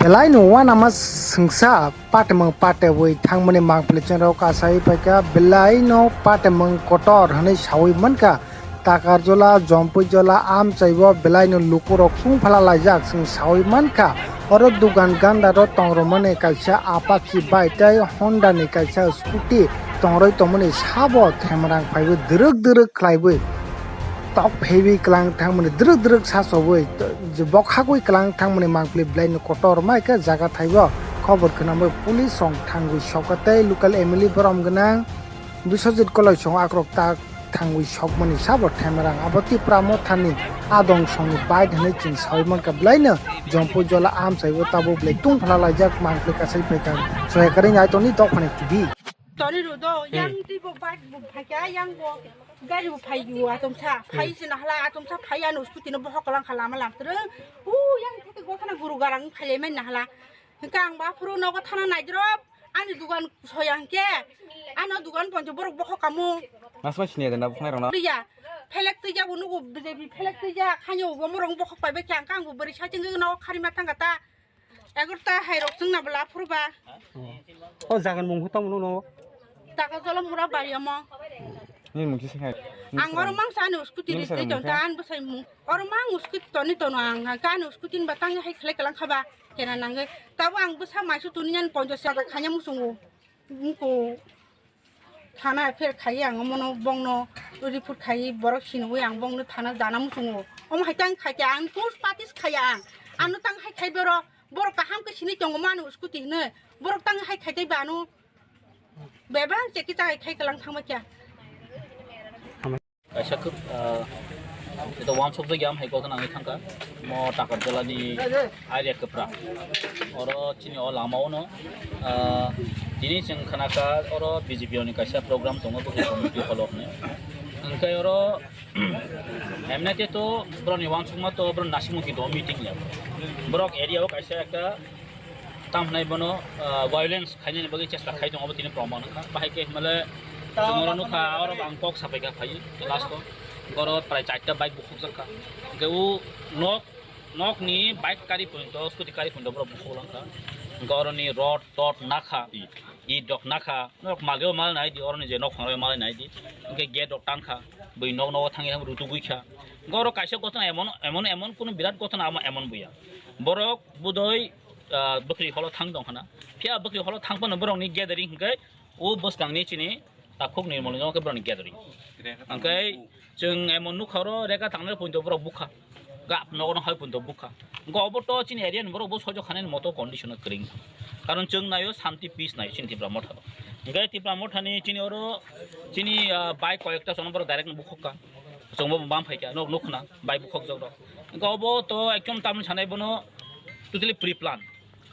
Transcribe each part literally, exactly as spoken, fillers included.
Belai no uanama sengsa patemung patewi thangmani mangpili chengrok kasai paikha, belai no patemung kotor hinwi sawi mankha. Takarjola, Jompuijola, amchaibo belai no lukurok tungphala laijak, chwng sawi mankha. Oro dugan gandaro tongrwmani kaisa Apache bike tei Honda ni kaisa scooty tongrwi tongmani sabo themrang phaiwi dwrwk dwrwk khlaiwi tok phaiwi kwlang thangmani dwrwk dwrwk sasowi je bokhagwi kwlang thangmani mangpili belai no kotor maikha jaga thaibo. Khobor khwnamwi police rok thangwi sokha tei local M L A borom gwnang Biswajit Koloi song akrok tak thangwi sokmani sabo themrang abo Tipra Mothani adong songni bike hinwi chwng sawi mankha belai no Jompuijola amchaibo tabuk belai tungphala laijak mangpili kasai paikha soya kwrwi nai tongni dophani T V. Tori ro do, yang twi bo bike bo phaikha, yang bo gari bo phaiyo, atomsa phai se nahla, atomsa phai ano scooty no bohok lang kha lama lam twrwng. U yang theke gotana guru garang phailai mai nahla. Hingke ang ba phuru nogo thana naidrop, ani dugan soya hingke, ano dugan poncho borok bohok kamu. Nasma sini ada na bukhna rona. Tuya, phelek tuya bo nugo B J P phelek tuya, khanyo bo morong bohok pai bai khe ang kang bo bari sa chingge nogo khari ma thang kata. Egarta hai rok chwngna bwla phuru ba. O jagan mung hutang mung no. Takarjola mura bari omo. Ni mung kisi khai. Ang oro mang sa ani scooty ri tong ta an bwsai mung. Oro mang scooty toni tono ang ka ani scooty ba tang hai khlai kalang khaba. Kena nangge. Tabo ang bwsa maisu tuni an ponjo sa khanya musungo. Mungko. Thana pher khai ang omono bongno report khai borok sinwi ang bongno thana jana muchungo. Omo hai tang khai khe ang tus patis khaya ang. Ano tang hai khai boro borok kaham khe sini tongo mano scooty hwnwi. Borok tang hai khai tei bano bebak cheki chai khai kalang thangma kya. Kaisa kwb, ah, ito wansukjak ya, hai kokhna nangwi thangkha. Mo Takarjala ni area kwpra. Oro chini o lama o no, ah, tini chwng khna kha oro B J P ni kaisa program tongo, bwkhwrwi community hall o hwnwi. Hwnkhe oro M N A te to borok ni wansukma to borok nasimukhi tongo meeting ya. Borok area o kaisa ekta tam hwnwi bono, ah, violence khainani bagwi chesta khai tongo, abo tini proman wngkha. Bahai khe himale chwng oro nukha, oro ang kok sapai kha phai last o. Oro prai charta bike bukhukjak kha. Hwnkhe o nok, nok ni bike kari pointo, scooty kari pointo borok bukhuk lang kha. Hwnkhe oro ni rod, tod nakha, it rok nakha, norok mal o mal nai di, oro ni je nok phang rok mal nai di. Hwnkhe gate rok tan kha, bui nok nogo thangwi thangwi rutugwi kha. Hwnkhe oro kaisa gotona emon, emon, emon kunu birat gotona amo emon buya. Borok budoi ah, bwkhwrwi holo thang tong khna. Phiya bwkhwrwi holo thang phano borokni gathering hwnkhe o bwskangni chini takhuk nirmolni nogo khe borokni gathering. Hwnkhe chwng emon nukha oro rega tangnai poito borok bukha. Gap nogo hai poito bukha. Hwnkhe obo to chini area ni borok bo sojok khanani moto condition o kwrwng. Karon chwng naio shanti peace naio chini Tipra Motha. Hwnkhe Tipra Mothani chini oro chini, ah, bike koyekta sono borok direct no bukhukha. Chwngbo bam phaikha, nok nukna, bai bukhuk jok rok. Hwnkhe obo to ekdom tamni sanai bono totally pre plan.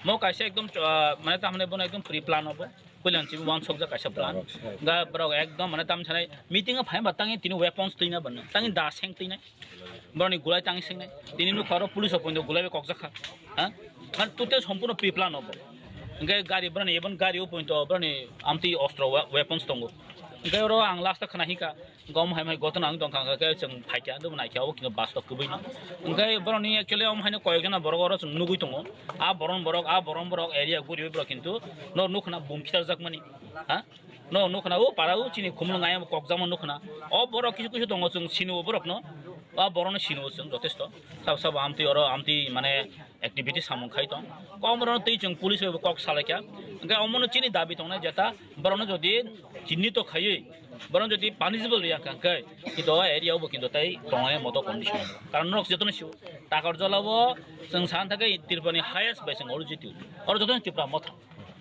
Mo kaisa ekdom, ah, mane tamni bono ekdom pre plan obo. Puilan chibo wansukjak kaisa plan. Hwnkhe borok ekdom mane tamni sanai meeting o phai ba tangi tini weapons twina bana. Tangi da seng twinai. Boroni gulai tangi sengnai. Tini nukha oro police o poito gulai bai kokjak kha. Ha? Mane total sompurno pre plan obo. Hwnkhe gari boroni, even gari o poito boroni amtwi ostro we-, weapons tongo. Hwnkhe oro ang last o khna hika. Gom hai mai gotona wng tong kha, hwnkhe chwng phaikha, ando naikha, obo kintu bus to kwbwi no. Hwnkhe borokni actually omo haino koyek jona borok oro chwng nugwi tongo. A boron borok, a boron borok area guriwi borok kintu no nukna bum khitarjakmani. Ha? No nukna o para o chini khumulwng ayang kokjakma nukna. O borok kisu kisu tongo chwng sini o borokno. A borokno sini o chwng jotesto. Sabo sabo amtwi oro amtwi mane activity samung khai tong. Kom borokno twi chwng police bai bo kok salaikha. Hwnkhe omono chini dabi tongnai jeta borokno jodi chinni to khaiwi, borokno jodi punishable riya kha hwnkhe, kintu o area o bo kintu tei tongnai moto condition. Karon norok jotono sio, Takarjala o chwng san thangkhe Tripura ni highest bai chwng oro jiti. Oro jotono Tipra Motha.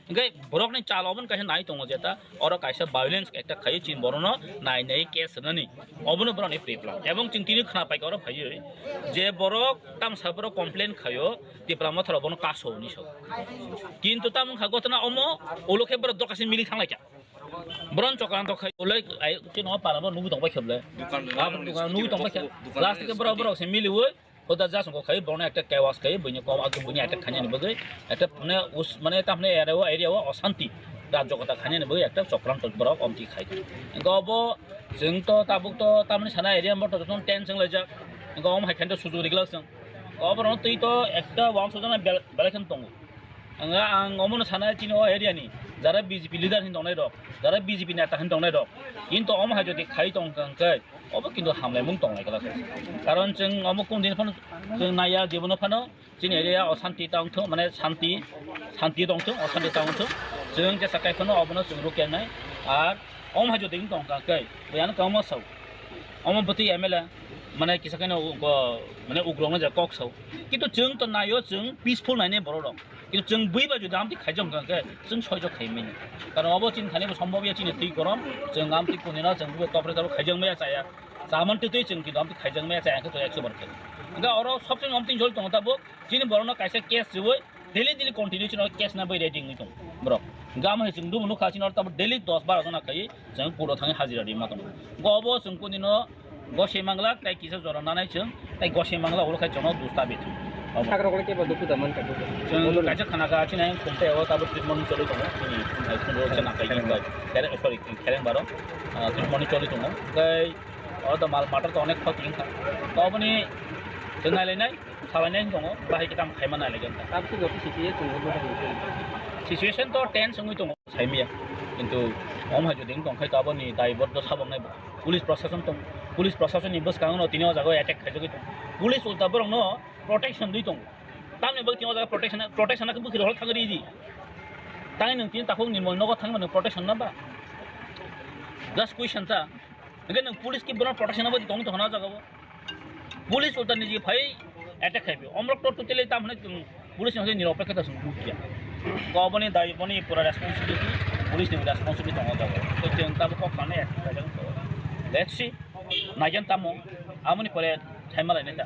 Hwnkhe borokni chal obono kaisa nai tongo jeta, oro kaisa violence ekta khaiwi chini borokno nai nai case rwnani. Obono borokni pre plan. Ebong chwng tini khna paikha oro phaiwi je borok tamsa borok complain khaio, Tipra Motha rok bono kaso hwnwi sao. Kintu tamo wngkha gotona omo, ulo khe borok dokasin mili thanglaikha. Boron chokranto khai, ulo ai, chini o para bo nugwi tongbai khe bole. Dukan, ah, dukan nugwi tongbai khe. Dukan last khe borok, borok se miliwi, hoda jasongo khai, borokno ekta kewas khai, buini kom, buini attack khainani bagwi, ekta mane us-, mane tamni area o, area o osanti, rajyo kota khainani bagwi ekta chokranto borok omti khai. Hwnkhe obo chwng to tabuk to tamni sana area bo to jotono tense wnglaijak. Hwnkhe omo hai khe to sujuk rijak chwng. Oborokno twi to ekta wansukjaknai bel-, belai kheno tongo. Ang, ang omono sana chini o area ni jara B J P leader hin tongnai rok, jara B J P neta hin tongnai rok, kintu omo hai jodi khai tong kha khe, obo kintu hamlaimung tongnai kala khe. Karon chwng omo kung din phano chwng naiya, jebono phano chini area o santi tong thung, mane santi, santi tong thung, o santi tong thung. Chwng jesa kai phano obono chwng rukya nai. Ar omo hai jodi tong kha khe, buyano kamo sao. Omo bwtwi M L A, mane kisa khe no, mane ugrok no je kok sao. Kintu chwng to naio, chwng peaceful naine borok rok. Kintu chwng bui ba jodi amtwi khaijak wngkha khe chwng soijo khai manya. Karon obo chini thani bo sombobya chini twi korom, chwng amtwi kunino chwng bui topre topre khaijak maya chaya. Chamani twi twi chwng kintu amtwi khaijak maya chaya khe to ekso bar khe. Hwnkhe oro sobse amtwi jol tongo tabuk chini borokno kaisa case riwi daily daily continue chini case na bai ready wngwi tongo borok. Hwnkhe amo hai chwng dubu nukha chini oro tabuk daily dos baro jona khai chwng court o thangwi hajira rima tongo. Hwnkhe obo chwng kunino Gosei mangla tei kisa jora nanai chwng, tei gosei mangla ulo khai chwngno dusta bithi. Obo. Sakrok le kebo dukhu da man ka dukhu. Chwng kaisa khana ka chini khum tei o tabuk treatment choli tongo. Chini khum tei khum rok chana kai bai. Kere, sorry, kereng baro. Ah, treatment choli tongo. Tei o da mal matter to onek khoti wngkha. To oboni chwng nai lai nai, salai nai tongo. Bahai kitam khai ma nai lai ganta. Tabuk joto situation wngwi tongo. Situation to tense wngwi tongo. Saimaya, kintu omo hai jodi wng tong khai to aboni daibor do sabok nai bo. Police prosason tong, police prosason ni bwskango no tini o jaga o attack khaijagwi tong. Police ulta borok no protection dwi tongo. Tamni bagwi tini o jaga protection, protection na bwkhwrwi hor thang ridi. Tangwi nwng tini takhuk ni moi nogo thangma nwng protection na ba? Just question ta. Hwnkhe nwng police ki bono protection na bagwi tongwi tongkha na o jaga o. Police ulta niji phai attack khai bi. Omrok to totally tam hwnwi chwng police ni hwnwi nirok pekhe ta chwng dukya. Ko boni dai boni pura responsibility, police ni responsibility tongo jago. To chwng tabuk kok sanai attack khai jago. Let's see. Naigen tamo. Amoni pore thaima lai neta.